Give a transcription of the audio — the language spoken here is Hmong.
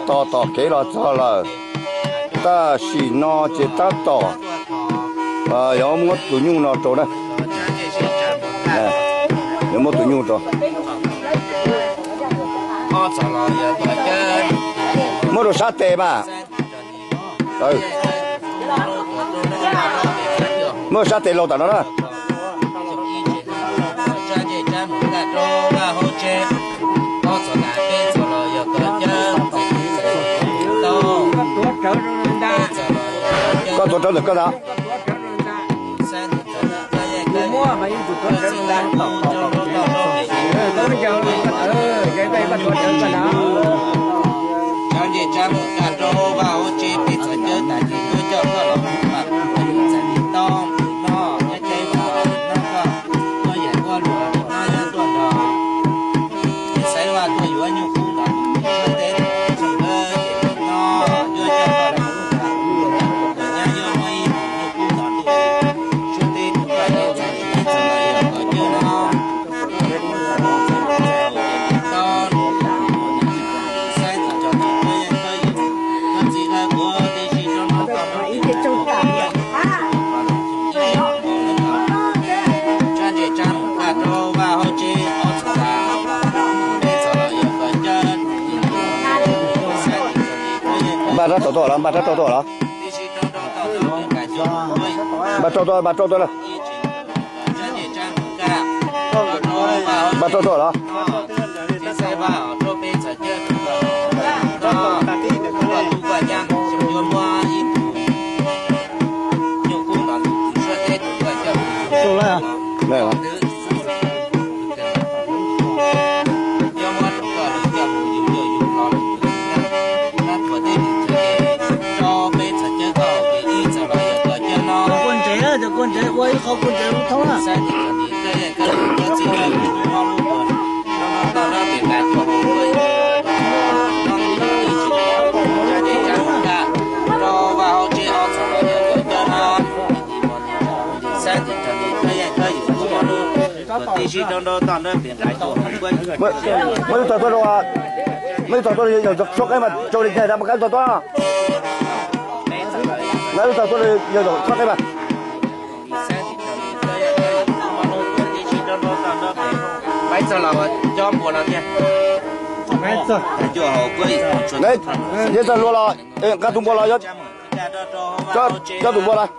Tos tom kev los txog lawm, tab sis no ces tab tom yuav muab tus nyuj no rau na. Yuav muab tus nyuj rau. Muab rau sab tes mas. Muab sab tes laus tam no na. Koj tuav rawv ntawm koj ntag. Npaj rab rau tuaj los, npaj rab rau tuaj los. Npaj rau tuaj, npaj rau tuaj los. Npaj rau tuaj los. Kua ntsev, cov kua ntsev ua ib qho kua ntsev lub thoob na. Muab ib tog tuaj rau, muab ib tog tuaj rau yawg suab qeb mas rau li cas rau muab ib tog tuaj. Muab ib tog tuaj rau yawg suab qeb mas. Neb txog luag los nqa tus npua los, coj tus npua los.